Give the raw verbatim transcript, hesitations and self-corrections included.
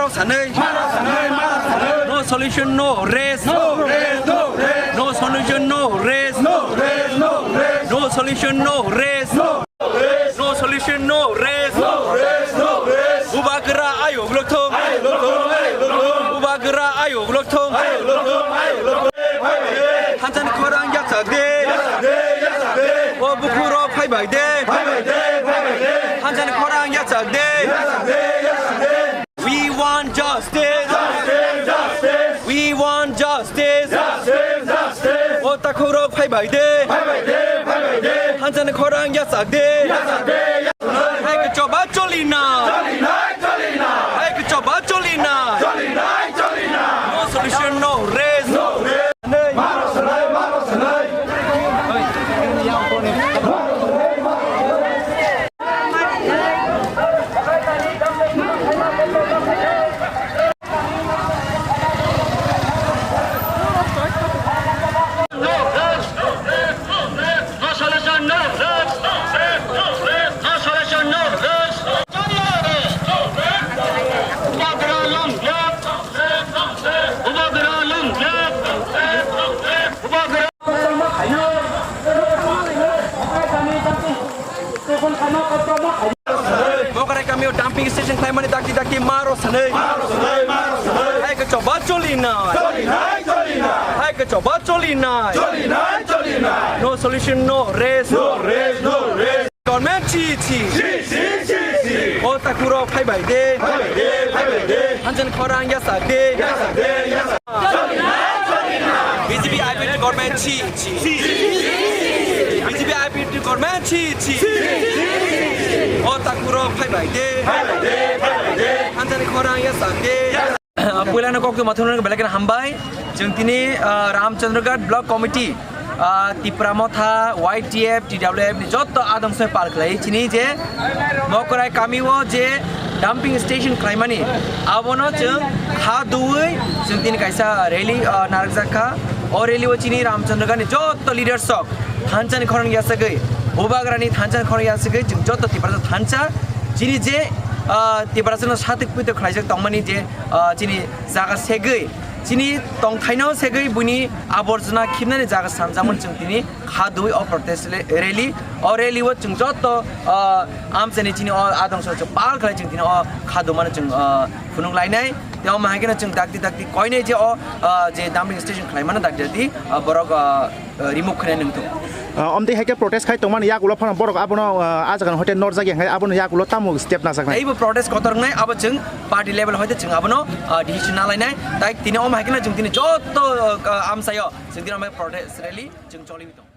Sanai. No solution, no rest. No solution, no rest. No solution, no rest. No solution, no rest. Bubagra ayuk lokthong. Bubagra ayuk lokthong. Hansan khorang yachak de. O bukhurok phaibai de. Hansan khorang yachak de. We want justice. We want justice. O takhurok phaibai de. Hansan khorang yachak de. Hai ke choba choli na. Hai ke choba choli na. No solution, no rest. Mokrai kamio dumping station khlaimani dakti dakti maro sanai. Hai ke choba choli na. Hai ke choba choli na. No solution, no rest. Government chi chi. O takhurok phaibai de. Hansan khorang yachak de. B J P I P F T government chi chi. B J P I P F T government chi chi. O takhurok phaibai de. Hansan khorang yachak de. Puilano kok tuma thungrwng belai kheno hambai. Chwng tini, ah, Ramchandraghat Block Committee, ah, Tipra Motha, Y T F, T W F ni jotto adong soi pal khlai chini je Mokrai kami o je dumping station khlaimani abono chwng kha duwi chwng tini kaisa rally, ah, narwkjak kha. O rally o chini Ramchandraghat ni jotto leaders rok thansa ni khorang yasagwi, Bubagra ni thansa ni khorang yasagwi chwng jotto Tiprasa thansa chini je, ah, Tiprasa no satik puito khlaijak tongmani je, ah, chini jaga segwi, chini tongthaino segwi buini aborjona khibnani jaga sanjakmani chwng tini kha duwi o protest le-, rally. O rally o chwng jotto, ah, amchaini chini o adong soi chwng pal khlai chwng tini o kha dumano chwng, ah, phunuk lainai. Tei omo hai kheno chwng dakti dakti koinai je o, ah, je dumping station khlaimano dakti dakti, ah, borok, ah, ah, remove khainai nung thung. Ah, omtwi hai khe protest khai tongmani yagulo phano borok abono, ah, ah jaga hoite norjak ya hwnkhe abono yagulo tamo step najaknai? Teibo protest kotor wngnai, abo chwng party level hoite chwng abono, ah, decision nalainai. Tai tini omo hai kheno chwng tini jotto, ah, amchaio chwng tini omo protest rally chwng choli tong.